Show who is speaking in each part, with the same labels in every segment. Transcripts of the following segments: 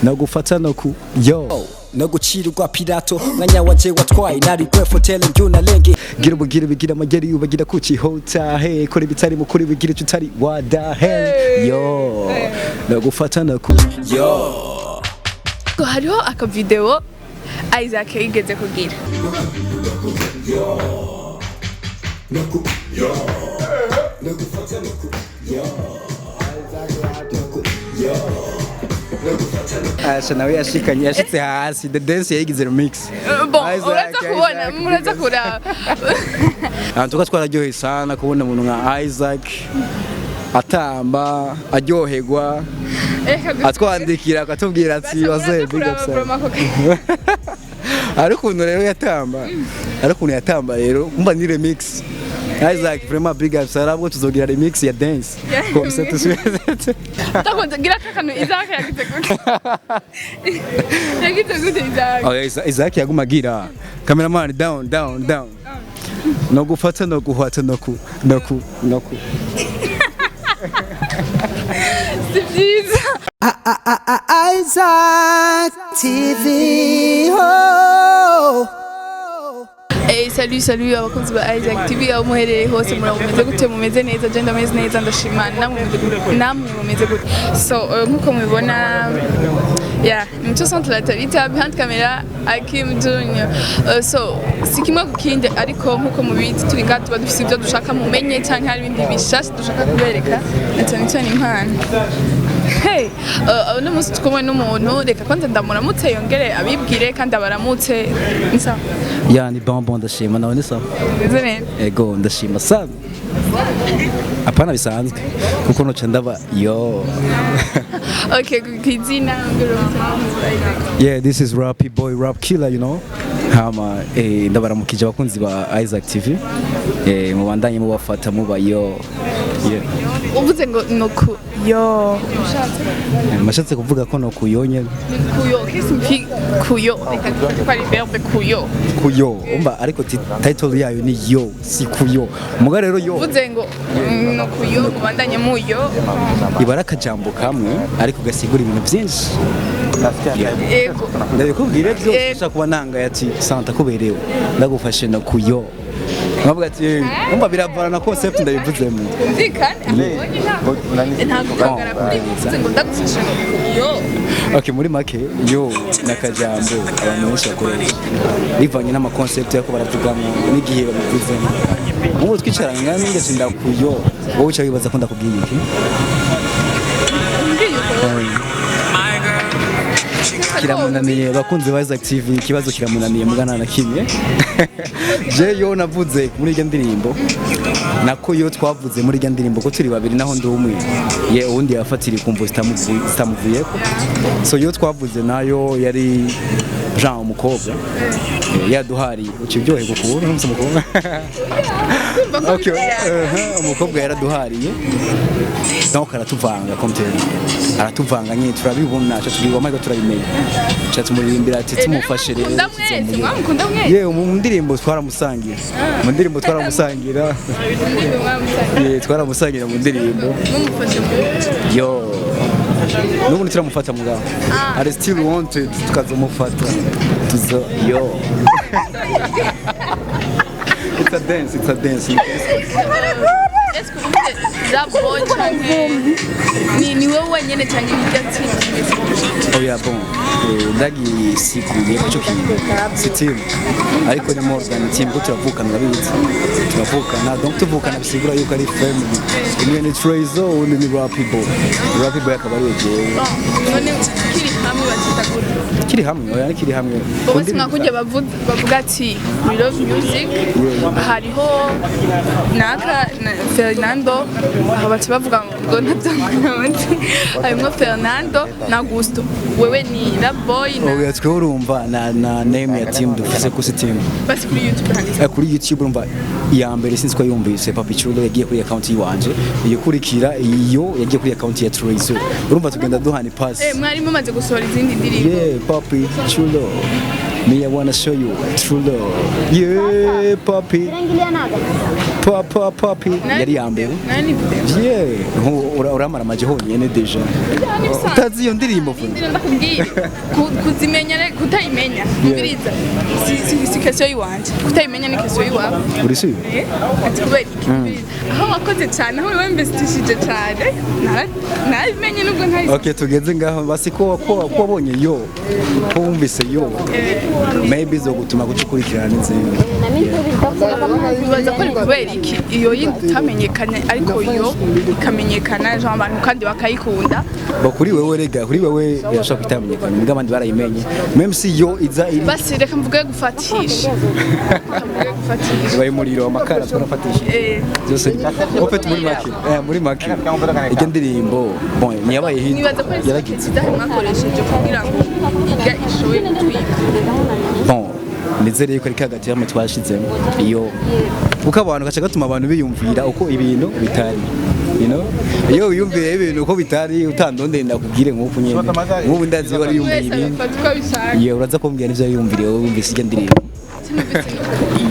Speaker 1: No gufata no ku yo.
Speaker 2: No gucirwa Pilato, mwanya wanje watwaye nari grateful, telling you na lengi.
Speaker 1: Gira ubugira bigira amageri ubagira kucihota hey, kora ibitari mukuri bigira icyo utari, what the hell, yo, no gufata no ku
Speaker 2: Yo.
Speaker 3: Ko hariho akavideo Isaac yigeze kugira.
Speaker 1: Asha nawe yashikanye, yashitse hasi, the dance yayigize remix.
Speaker 3: Bon,
Speaker 1: Isaac,
Speaker 3: uraza kubona,
Speaker 1: Isaac,
Speaker 3: muraza kuraba.
Speaker 1: Ahantu tuba twararyoheye sana kubona umuntu nka Isaac atamba aryoherwa.
Speaker 3: Reka gusa.
Speaker 1: Atwandikira akatubwira ati
Speaker 3: Basa,
Speaker 1: waze
Speaker 3: muraza
Speaker 1: big up
Speaker 3: kuraba
Speaker 1: sana.
Speaker 3: vraiment ako.
Speaker 1: Ari ukuntu rero yatamba, ari ukuntu yatamba rero, umva ni remix. Isaac, vraiment big up sana, ahubwo tuzogira remix ya dance comme ça tout de suite.
Speaker 3: Utakunze gira akantu Isaac yagize gute? Yagize gute Isaac?
Speaker 1: Oh, Isaac yaguma agira cameraman down down down, no gufata no guhata no ku no ku no ku.
Speaker 3: Si byiza.
Speaker 2: Isaac TV. Oh.
Speaker 3: Hey, salut salut abakunzi ba Isaac TV aho muherereye hose, murabo mumeze gute? Mumeze neza? Je ndameze neza, ndashima. Namwe mumeze gute? Namwe mumeze gute? So nkuko mubibona, yeah, Mico Centre la Talita, behind camera Akim Junior. So si kimwe ku kindi, ariko nkuko mubizi turi ngaha tuba dufise ibyo dushaka mumenye canke hari ibindi bishasha dushaka kubereka, na cyane cyane impano. Hey, uno munsi turi kumwe n'umuntu, reka kwanza ndamuramutse yongere abibwire kandi abaramutse. Ni sawa?
Speaker 1: Ya, ni bon bon, ndashima. Nawe ni sawa?
Speaker 3: Meze neza.
Speaker 1: Ego, ndashima sana, apana bisanzwe kuko noca ndaba yo.
Speaker 3: Okay, ku izina ngero.
Speaker 1: Yeah, this is Rappy Boy, Rap Killer. Hama ndabaramukije abakunzi ba Isaac TV. Mubandanye mubafata muba yo. Yeah.
Speaker 3: Uvuze ngo nuku yo ushatse
Speaker 1: Mashatse kuvuga ko no kuyonye.
Speaker 3: Ni kuyo, qu'est-ce qui kuyo? Reka dufate ko ari verbe kuyo.
Speaker 1: Kuyo. Umva ariko title yayo ni yo, si kuyo. Muga rero yo.
Speaker 3: Uvuze ngo nuku yo mubandanye muyo.
Speaker 1: Ibara akajambo kamwe ariko gasigura ibintu byinshi.
Speaker 3: Yego.
Speaker 1: Ndabikubwire byose.
Speaker 3: Yego.
Speaker 1: Ushaka kuba nangaye ati santa kuberewe. Ndagufashe no kuyo. Nkavuga ati umva biravana na concept ndabivuzemo.
Speaker 3: Kumvikane abonye ntabwo kugaragara kuri uvuze ngo ndagufashe ngo kuyo.
Speaker 1: Okay, muri make yo nakajambo abantu benshi bakoresha bivanye n'ama concept yako baravugamo n'igihe babivuzemo. Ubu twicaranye nga ninjye ndakuyo, wowe uca wibaza ko ndakubwiye iki?
Speaker 3: Mbwiye uko.
Speaker 1: Kiramunaniye bakunzi ba Isaac TV, ikibazo kiramunaniye mugana na kimwe. Je yo navuze muri iryo ndirimbo nako yo twavuze muri iryo ndirimbo ko turi babiri, naho ndi umwe ye, uwundi yafatiriye kumva zitamuvuyeko. So yo twavuze nayo yari Jean umukobwa. Yaduhariye uca uryoherwa ukuntu numvise umukobwa.
Speaker 3: Kumva ko
Speaker 1: Okay, umukobwa yaraduhariye, donc aratuvanga comme tel, aratuvanga nyine turabibona, aca tubibona ariko turabimenya, aca tumuririmbira ati tumufashe rero.
Speaker 3: Mukunda mwese?
Speaker 1: Tuzomuyoba.
Speaker 3: Mwamukunda mwese?
Speaker 1: Yewe, mu ndirimbo twaramusangira, mu ndirimbo twaramusangira.
Speaker 3: Ndirimbo mwamusangira?
Speaker 1: Ye, twaramusangira mu ndirimbo.
Speaker 3: Mumufashe mu
Speaker 1: Yo n'ubundi turamufata mugabo ari still wanted, tukazomufata tuzo yo. It's a dance, it's a dance.
Speaker 3: Est-ce que uvuze Rap Boy canke ni wowe wenyene canke ni irya team mwese?
Speaker 1: Oya, bon, ndagisiguye ko ico kintu si team, ariko ni more than team ko turavukana, urabizi turavukana, donc tuvukana bisigura yuko ari family. Imwe ni Trezo, uwundi ni Rappy Boy, Rappy Boy akaba ari jewe.
Speaker 3: None kiri hamwe bakita gute?
Speaker 1: Kiri hamwe, oya, kiri hamwe.
Speaker 3: Bose nka bavuga ati we love music, hariho naka na Fernando, aho baca bavuga ngo ntabyo harimwo Fernando na Gusto, wewe ni Rap Boy na
Speaker 1: Oya, twe urumva na name ya team dufise ko si team.
Speaker 3: Basi kuri YouTube handitse
Speaker 1: Kuri YouTube urumva iya mbere sinzi ko yumvise Papi Chulo yagiye kuri account yiwanje, ikurikira iyo yagiye kuri account ya Trezo, urumva tugenda duhana pass.
Speaker 3: Mwari mumaze gusohora izindi ndirimbo?
Speaker 1: Yeah, Papi Chulo. Me, I wanna show you true love. Yeah, papi. Papa, papi. Yari ya mbere.
Speaker 3: Nayo ni video.
Speaker 1: Yeah, uramara amaje honyene déjà. Utazi iyo ndirimbo vuba.
Speaker 3: Ndira ndakubwiye kuzimenya kutayimenya, umviriza, si question yiwanje, kutayimenya ni question yiwawe.
Speaker 1: Uri si?
Speaker 3: Eh, ati kubera iki? Umviriza, aho wakoze cyane, aho wemvestishije cyane, narabimenye nubwo ntayisi.
Speaker 1: Okay, tugeze ngaho basi ko wabonye yo, ko wumvise yo. Maybe zo gutuma gucukurikirana n'izindi.
Speaker 3: Bibaza ko ari kubera iki iyo yindi itamenyekanye ariko yo ikamenyekana, genre abantu kandi bakayikunda?
Speaker 1: Ba kuri wewe rega, kuri wewe birashobora kutamenyekana, mbwa abandi barayimenye. Même si yo iza iri
Speaker 3: Basi reka mvuge gufatisha, reka mvuge gufatisha.
Speaker 1: Ibaye umuriro, amakara twarafatishije. Byose en fait muri make iryo ndirimbo, bon, ntiyabaye hit.
Speaker 3: Nibaza ko ari
Speaker 1: Yaragize
Speaker 3: stratégie mwakoresheje kugira ngo irya ishoboye gutwika.
Speaker 1: Bon, nizere yuko ari kagati hamwe twashizemo iyo, kuko abantu gaca gatuma abantu biyumvira uko ibintu bitari, iyo wiyumviye ibintu uko bitari utandondeye, ndakubwire nk'uku nyene, nk'ubu ndazi wari yumviye
Speaker 3: Wese
Speaker 1: ibintu.
Speaker 3: agafata uko abishaka.
Speaker 1: Iyo uraza kumbwira n'ivyo yiyumviriye wowe wumvise iryo ndirimbo.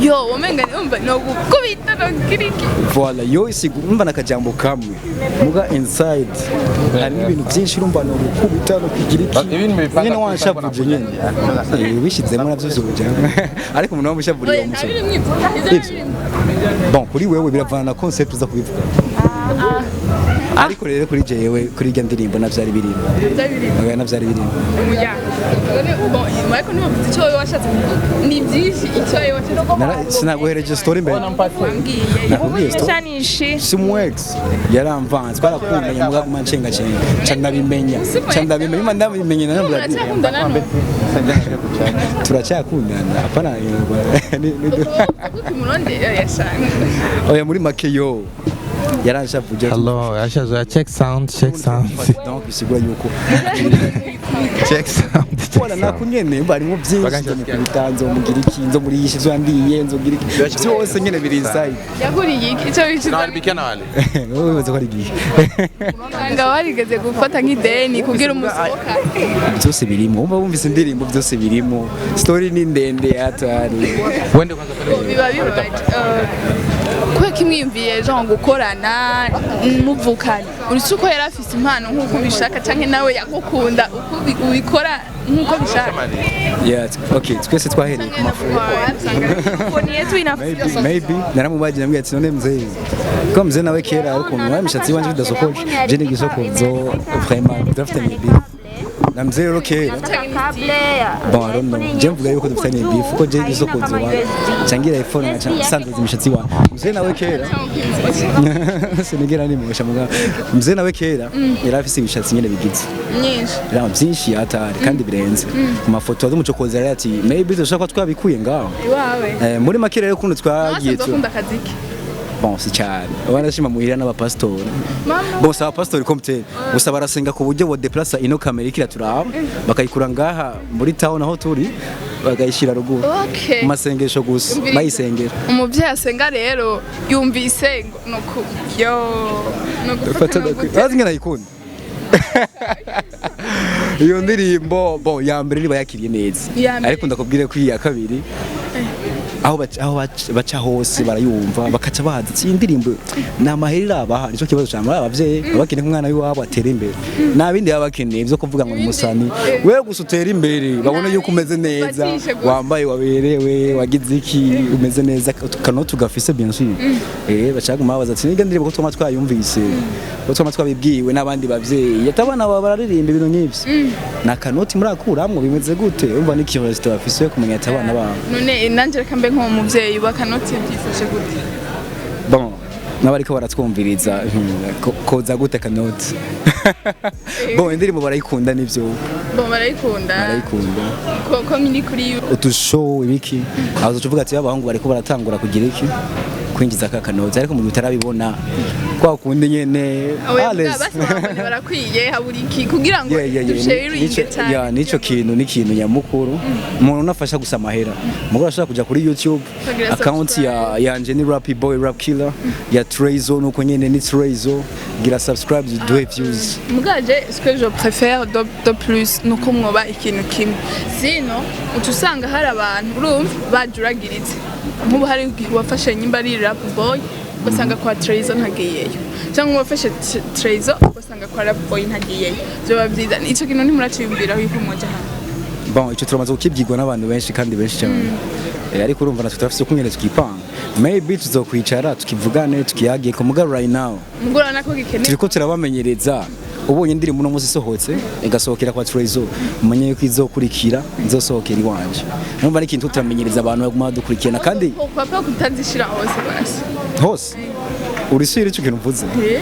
Speaker 3: Yo wamenga umva no gukubita no kiriki.
Speaker 1: Voilà, yo isiga umva nakajambo kamwe, muga inside harimo ibintu byinshi, urumva no gukubita no kugira iki.
Speaker 4: Ibintu bipanga.
Speaker 1: Nyene wanshavuje nyene. Ubishizemo navyo vyoja, ariko umuntu wamushavuriye
Speaker 3: Oya,
Speaker 1: uwo
Speaker 3: nta
Speaker 1: musore.
Speaker 3: biri mwibyo, ivyo
Speaker 1: Ivyo. Bon, kuri wewe biravana na concept uza kubivuga, ariko rero kuri jewe, kuri irya ndirimbo navyari birimo.
Speaker 3: Byari
Speaker 1: Oya, navyari birimo.
Speaker 3: Umuryango none, bon, ariko ntibavuze icyo wowe washatse kuvuga, ni byinshi icyo wowe washatse kuvuga.
Speaker 1: Sinaguhereje story mbere.
Speaker 3: Wambwiye.
Speaker 1: Nakubwiye story.
Speaker 5: Shanishi.
Speaker 1: Si umu ex yaramvanze, twarakundanye, muga guma ncenga cenga, ca ndabimenya, ca ndabimenya, nyuma ndabimenye naravuga ati,
Speaker 3: Muracyakundana no?
Speaker 1: Turacyakundana, apana
Speaker 3: Kuko imurondera yashanga.
Speaker 1: Oya, muri make yo yaranshavuje.
Speaker 4: Hello, ashaje, check sound, check sound.
Speaker 1: Donc bisigura yuko
Speaker 4: Check sound, check
Speaker 1: Wala
Speaker 4: sound.
Speaker 1: nakunyene barimo byinshi, nzomukubita, nzomugira iki, nzomurisha ivyo yandiye, nzogira iki, byose nyene biri inside.
Speaker 3: Yahuriye iki icyo wishyuza?
Speaker 1: Wowe wibaza ko ari igihe?
Speaker 3: Usanga warigeze gufata nk'ideni kugira umusohoka.
Speaker 1: Byose birimo, wumva wumvise indirimbo byose birimo, story ni ndende yatari.
Speaker 4: Wende kwanza pale.
Speaker 3: Biba bibabaje. Kubera ko imwiyumviye jean gukorana muvukana, uretse uko yari afise impano nk'uko ubishaka canke nawe yagukunda uko ubikora nk'uko bishaka.
Speaker 1: Yeah, okay, twese twahereye ku mafu.
Speaker 5: Foni yetu ina
Speaker 1: Maybe naramubagiye, namubwiye ati none mzee, ko mzee nawe kera ari ukuntu wari imishatsi iwanje bidasokoje, je n'igisokozo, vraiment dufitanye beef na mzee rero kera. Bon, I don't know, je mvuga yuko dufitanye beef kuko je igisokozo wa changira iPhone nkaca sanze imishatsi iwanje. Mzee nawe kera sinigera nimosha, mugabo mzee nawe kera yari afise imishatsi nyene bigize
Speaker 3: Myinshi.
Speaker 1: Rero byinshi yatari kandi birenze ku mafoto y'umucokozi, yari ati maybe dushobora kuba twabikuye ngaho.
Speaker 3: Iwawe.
Speaker 1: Muri make rero ukuntu twagiye
Speaker 3: Nawe akunda akaziki?
Speaker 1: Bon, si cyane, banashima muhira n'abapasitori.
Speaker 3: Mama.
Speaker 1: Bon, si abapasitori komite gusa, barasenga ku buryo bodeplasa ino kamera ikira turaba, bakayikura ngaha muri town aho turi, bakayishyira ruguru.
Speaker 3: Okay.
Speaker 1: Mu masengesho gusa.
Speaker 3: Umviriza.
Speaker 1: Bayisengera.
Speaker 3: Umuvyeyi asenga rero yumvise ngo nuku yo no gufata
Speaker 1: Fata
Speaker 3: no gutera.
Speaker 1: Azi ngena ayikunda iyo ndirimbo. Bon, ya mbere niba yakiriye neza.
Speaker 3: Iya mbere.
Speaker 1: Ariko ndakubwire ko iyi ya kabiri aho baca hose barayumva, bakaca bazi ati iyi ndirimbo ni amahera irabaha. Nicyo kibazo cyane muri abavyeyi, baba bakeneye ko umwana w'iwabo atera imbere, nta bindi baba bakeneye byo kuvuga ngo ni musani wewe, gusa utera imbere, babone yuko umeze neza.
Speaker 3: Ufatishe gusa.
Speaker 1: Wambaye, waberewe, wagize iki, umeze neza, kanoti ugafise, bien sûr. Bacaguma babaza ati niga ndirimbo ko twama twayumvise, ko twama twabibwiwe n'abandi bavyeyi, ati abana bawe bararirimba ibintu nk'ivyo, na kanoti murakuramwo, bimeze gute? Urumva ni curiosité bafise yo kumenya ati abana babo.
Speaker 3: None nanje reka mbe nk'uwo muvyeyi bakanoti byifashe gute?
Speaker 1: Bon, n'abariko baratwumviriza, koza gute kanoti? Bon, indirimbo barayikunda nivyo.
Speaker 3: Bon, barayikunda.
Speaker 1: Barayikunda.
Speaker 3: Ko miri kuri
Speaker 1: Utushow ibiki, aho tuvuga ati abahungu bariko baratangura kugira iki. Kwinjiza ka kanoti, ariko mu gihe utarabibona kwa kundi nyene
Speaker 3: Oya,
Speaker 1: Ales.
Speaker 3: basi ababone barakwiye, habura iki kugira ngo
Speaker 1: Yeah.
Speaker 3: dusharinge cyane?
Speaker 1: Yeah, nico kintu ni ikintu nyamukuru. Umuntu unafasha gusa amahera, mugabo ashobora kuja kuri YouTube
Speaker 3: Ukagira
Speaker 1: account ya yanje ni Rappy Boy Rap Killer, ya Trezo nuko nyene ni Trezo. Gira subscribe, duhe views.
Speaker 3: Mugaje ce que je préfère de plus nuko mwoba ikintu kimwe, sino uca usanga hari abantu, urumva, bajuragiritse. Nk'ubu hari igihe wafashe nyimba ari Rap Boy, ugasanga kwa Trezo ntagiyeyo, cyangwa wafashe Trezo, ugasanga kwa Rap Boy ntagiyeyo. Vyoba byiza ico kintu ntimuraciyumviraho yuko mwoja hamwe?
Speaker 1: Bon, ico turamaze kukibwirwa n'abantu benshi kandi benshi cyane. Ariko urumva natwe turafise uko nyene tukipanga. Maybe tuzokwicara tukivugane, tukiyagiye ku mugabo. Right now
Speaker 3: Mugurana ko gikenewe.
Speaker 1: Turiko turabamenyereza. Ubonye indirimbo uno munsi isohotse igasohokera kwa Trezo, umenye yuko izokurikira izosohokera iwanje. Numva ari ikintu turamenyereza abantu baguma badukurikirana kandi
Speaker 3: Papa kutazishira hose basi.
Speaker 1: Hose urisubira ico kintu mvuze.
Speaker 3: Eh?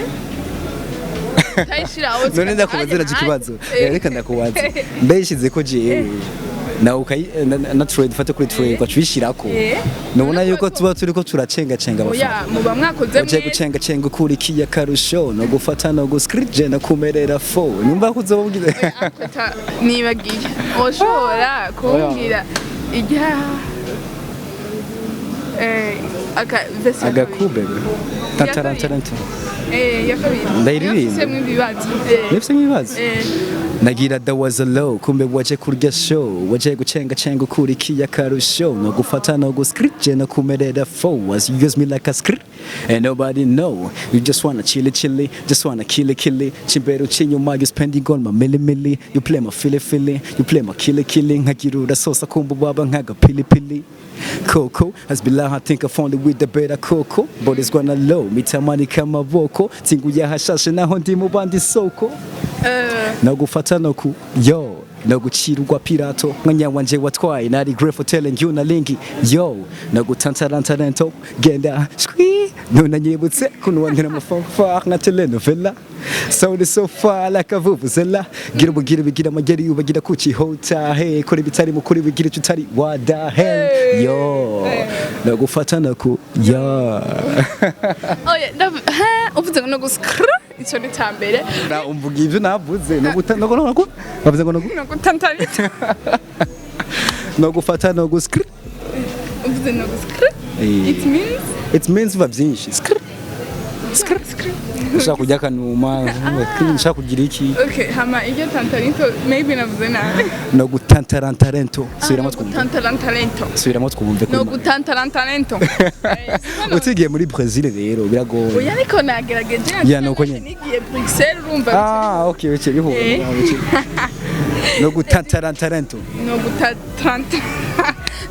Speaker 3: Utayishira hose.
Speaker 1: None ndakubaza nacyo ikibazo. Reka ndakubaza, mbeshize ko jewe nawe ukayi na trade, fate kuri trade ugaca uyishirako, nubona yuko tuba turiko turacengacenga abafana.
Speaker 3: Oya, muba mwakoze
Speaker 1: Uje
Speaker 3: mwese.
Speaker 1: gucengacenga ukurikiye akarusho no gufata no guscript no kumerera fo numva ko uzobubwira.
Speaker 3: Akota nibagiye, ushobora kumbwira ijya aka verse ya kabiri.
Speaker 1: Agakube tantarantaranta.
Speaker 3: Ya kabiri.
Speaker 1: Ndayiririmba.
Speaker 3: Yafisemo ibibazo.
Speaker 1: Nifise nk'ibibazo. Nagira there was a low, kumbe waje kurya show, waje gucenga cenga ukurikiye akarusho no gufata no guscript no kumerera fo as you use me like a script and nobody know you just wanna chilly chilly, just wanna kill kill chimbero chinyuma, you spending on my milli milli, you play my philly philly, you play my killy killy, nkagira urasosa kumva waba nkaga pili pili Coco Hasbillah, I think I found it with the better coco, but it's gonna low mitamani kamaboko tinguye hashashe naho ndi mu bandi soko no gufata no ku yo no gucirwa pirato mwanya wanje watwaye nari grateful telling you na linki yo no gutantarantarento genda squee none nyibutse kuno amafanfare nka telenovela. Sound is so far like a vuvuzela. Gira ubugira bigira amageri ubagira kucihota hey kora ibitari mukuri bigira icyo utari, what the hell yo no gufata no ku yo.
Speaker 3: Oya, uvuze ngo no guskr, ico ni ca mbere.
Speaker 1: Na umvuga ivyo navuze no guta no no bavuze ngo no
Speaker 3: No gutantarita.
Speaker 1: No gufata no guskr.
Speaker 3: Uvuze no guskr. It means
Speaker 1: It means biba byinshi. Skr
Speaker 3: skr skr.
Speaker 1: Ushaka kurya akanuma, ushaka kugira iki.
Speaker 3: Okay, hama iryo tantarito maybe navuze nabi.
Speaker 1: No gutantarantarento, subiramo twumve.
Speaker 3: Gutantarantarento.
Speaker 1: Subiramo twumve.
Speaker 3: No
Speaker 1: Kuri
Speaker 3: gutantarantarento.
Speaker 1: Utigiye muri Brazil rero biragoye.
Speaker 3: Oya, ariko nagerageje.
Speaker 1: Yeah, nuko nyene.
Speaker 3: Nigiye Bruxelles, urumva.
Speaker 1: Ah, okay, bihuye. No gutantarantarento.
Speaker 3: No gutatanta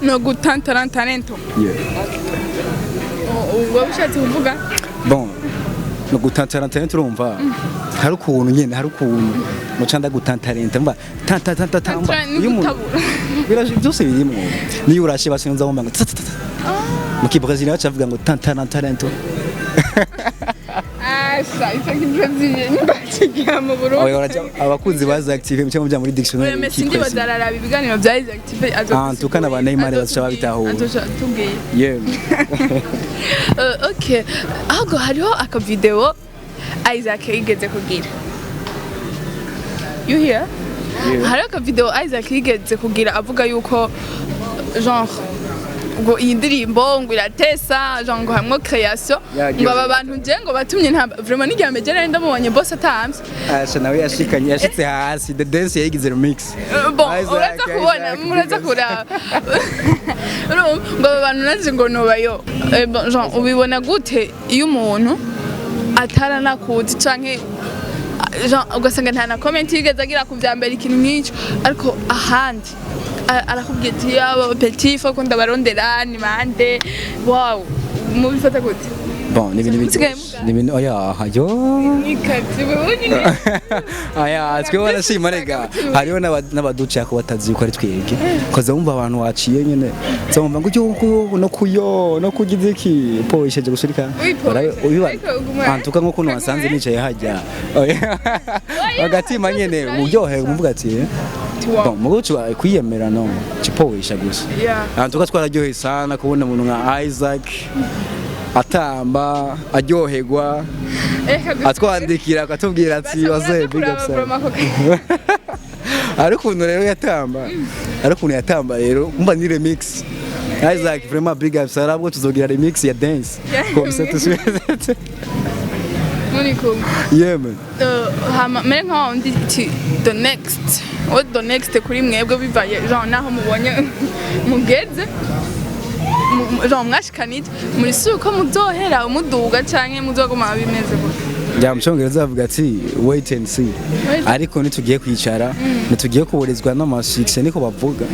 Speaker 3: no gutantarantarento.
Speaker 1: Yeah.
Speaker 3: Ubwo ushatse kuvuga?
Speaker 1: Bon, no gutantarantarento, urumva hari ukuntu nyene, hari ukuntu muca ndagutantarenta mba tantatantatamba.
Speaker 3: Tantra ni gutabura.
Speaker 1: Biraje byose birimo, niyo urashe basinza wumva ngo ta ta ta ta. Mu kibrezil bacavuga ngo tantarantarento.
Speaker 3: Asha, icyo kibrezil nimba mu Burundi.
Speaker 1: Oya, abakunzi ba Isaac TV muce mujya muri dictionnaire.
Speaker 3: Oya, Messi ndibaza araraba ibiganiro bya Isaac TV.
Speaker 1: Ah, tukana ba Neymar bazoca babitahura.
Speaker 3: Azoca tubwiye.
Speaker 1: Yeah.
Speaker 3: Okay, ahubwo hariho akavideo Isaac yigeze kugira, you hear?
Speaker 1: Yeah.
Speaker 3: Hariho akavideo Isaac yigeze kugira avuga yuko genre ngo iyi ndirimbo ngo iratesa, genre ngo hamwe création ngo aba bantu nje ngo batumye nta vraiment n'igihe mbere nari ndamubonye boss atamvye.
Speaker 1: Asha nawe yashikanye, yashitse hasi, the dance yayigize remix.
Speaker 3: Bon,
Speaker 1: Isaac,
Speaker 3: uraza kubona,
Speaker 1: Isaac,
Speaker 3: muraza kuraba. Urumva ngo aba bantu naje ngo nobayo. Bon, genre ubibona gute iyo umuntu ataranakuzi canke genre ugasanga nta na comment yigeze agira ku vya mbere, ikintu nk'ico, ariko ahandi arakubwira ati yaba petit faut ko ndabarondera ni bande? Wow, mubifata gute?
Speaker 1: Bon, ni ibintu
Speaker 3: Musigaye
Speaker 1: biryoshe. Ni ibintu, oya yo.
Speaker 3: Ni wewe nyine.
Speaker 1: Aya twe barashima rega, hariho n'abaduca ko batazi yuko ari twebwe, koza wumva abantu waciye nyene zumva ngo cyo no kuyo no kugize iki poisheje gushirika.
Speaker 3: Wipoesheje, ariko
Speaker 1: Antuka nko kuno wasanze nicaye hajya agatima nyene uburyohe umuvuga ati
Speaker 3: Wow.
Speaker 1: Bon, mugo kwiyemera no cipowisha gusa.
Speaker 3: Yeah.
Speaker 1: Antuka twararyohe sana kubona umuntu nka Isaac. Atamba, aryoherwa, atwandikira akatubwira ati: "Waze, big up sana." Ari ukuntu rero yatamba, ari ukuntu yatamba rero, umva ni remix. Isaac, vraiment big up sana. Bwo tuzogira remix ya dance comme ça tout de suite.
Speaker 3: Muri kumwe.
Speaker 1: Yeah man.
Speaker 3: Hama mere nka wundi iti the next, what the next kuri mwebwe, bivaye genre naho mubonye mugeze, genre mwashikanije muri si uko muzohera umuduga canke muzoguma bimeze gutya?
Speaker 1: Ya, mu cyongereza bavuga ati: "Wait and see." Ariko ntitugiye kwicara, ntitugiye kuburizwa n'ama succès. Niko bavuga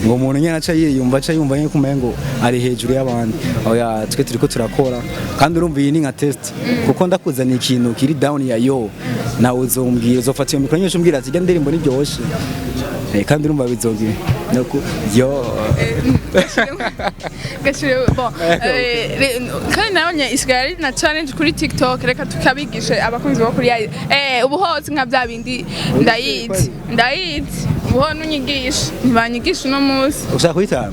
Speaker 1: ngo umuntu nyine aca yiyumva, aca yumva nyine kumenya ngo ari hejuru y'abandi. Oya, twe turiko turakora, kandi urumva iyi ni nka test, kuko ndakuzaniye ikintu kiri down ya yo, nawe uzombwira, uzofata iyo mikoro nyinshi umbwira ati: "Ijya ndirimbo niryoshe." Kandi urumva bizogira Nuko yo.
Speaker 3: Gashire bon, kandi nabonye isigaye ari na challenge kuri TikTok. Reka tukabigishe abakunzi bo kuri ubu hose nka bya bindi ndayizi, ndayizi. Ubu ho nunyigisha, ntibanyigisha uno munsi.
Speaker 1: Ushaka kuyitanga?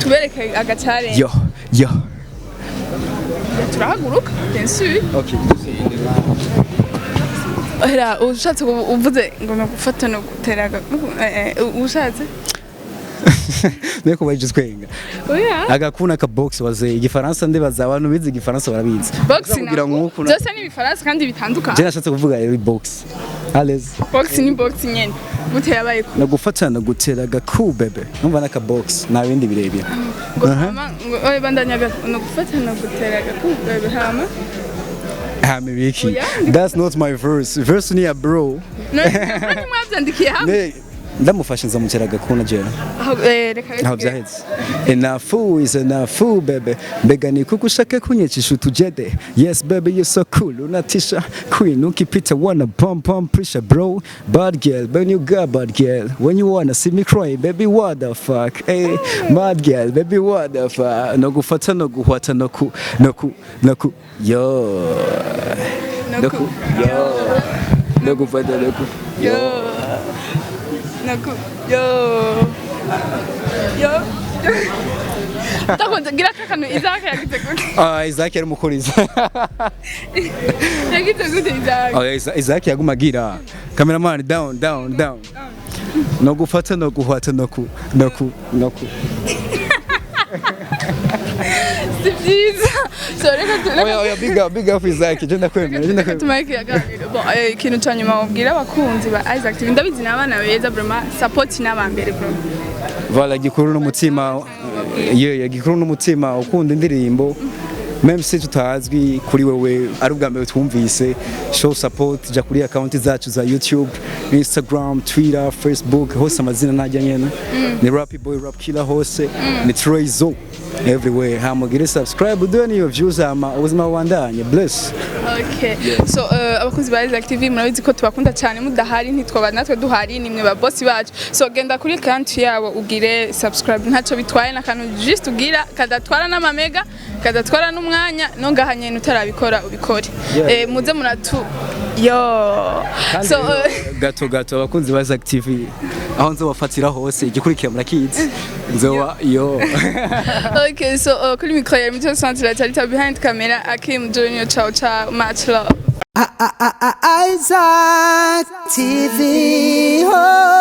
Speaker 3: Tubereke aga challenge.
Speaker 1: Yo yo.
Speaker 3: Turahaguruka, bien sûr.
Speaker 1: Okay.
Speaker 3: Hera ushatse uvuze ngo no gufata no gutera ushatse.
Speaker 1: Niko baje twenga.
Speaker 3: Oya.
Speaker 1: Agakuna ka box waze igifaransa, ndibaza abantu bize igifaransa barabizi.
Speaker 3: Box.
Speaker 1: Kugira ngo nk'uku
Speaker 3: Byose ni ibifaransa kandi bitandukanye.
Speaker 1: Je nashatse kuvuga rero box allez.
Speaker 3: Box ni box nyene gute yabaye ko?
Speaker 1: No gufata no gutera agaku bebe, numva n'aka box, nta bindi birebire.
Speaker 3: Ngo hama ngo oye bandanya no gufata no gutera agakubebe hama.
Speaker 1: Hama ibiki?
Speaker 3: Oya.
Speaker 1: That's not my verse, verse ni ya bro.
Speaker 3: None kandi mwavyandikiye hamwe?
Speaker 1: Ne ndamufashe nzamutera agakuna jewe.
Speaker 3: Aho, reka.
Speaker 1: Aho byaheze. Enough is enough, bebe. Mbega ni kuko ushaka kunyicisha utujede? Yes baby, you so cool, unatisha. Queen ukipita wanna pump pump pressure bro. Bad girl, when you got bad girl. When you wanna see me crying, baby, what the fuck? Hey, mad girl, baby, what the fuck? No gufata no guhwata no ku no ku no ku yo. No ku yo. No gufata no ku
Speaker 3: yo no ku yo yo. Ndakunze gira kakantu. Isaac yagize gute?
Speaker 1: Ah, Isaac yari umukuriza.
Speaker 3: Yagize gute Isaac?
Speaker 1: Oh, Isaac yaguma agira cameraman down down down, no gufata no guhwata no ku no ku no ku.
Speaker 3: Si byiza. So reka
Speaker 1: Oya oya, big up, big up Isaac, je ndakwemera, je
Speaker 3: reka
Speaker 1: ndakwemera.
Speaker 3: Tumake akaganiro. Bon, ikintu ca nyuma wabwira abakunzi ba Isaac TV, ndabizi ni abana beza, vraiment support n'abambere bro.
Speaker 1: Voilà, gikuru n'umutima ye, gikuru n'umutima ukunda indirimbo, même si tutazwi kuri wewe, ari ubwa mbere twumvise, show support, ja kuri account zacu za YouTube, Instagram, Twitter, Facebook, hose amazina najya nyene ni Rappy Boy Rap Killer hose, ni Treyzo everywhere. Hamugire subscribe, uduhe niyo views, hama ubuzima bubandanye. Bless.
Speaker 3: Okay. So abakunzi ba Isaac TV, murabizi ko tubakunda cyane. Mudahari ntitwoba natwe duhari, nimwe ba boss bacu. So genda kuri account yabo ugire subscribe, ntacyo bitwaye, n'akantu just ugira kadatwara n'amamega, kadatwara n'umwanya. No ngaha nyene utarabikora ubikore. Muze muratu yo.
Speaker 1: Kandi
Speaker 3: So
Speaker 1: rero, gato gato, abakunzi ba Isaac TV, aho nzobafatira hose, igikurikira murakizi, nzoba yo.
Speaker 3: Okay, so kuri micro ya Mico Centre, Talita, behind camera Akim Junior. Ciao ciao, much love.
Speaker 2: Isaac TV. Oh.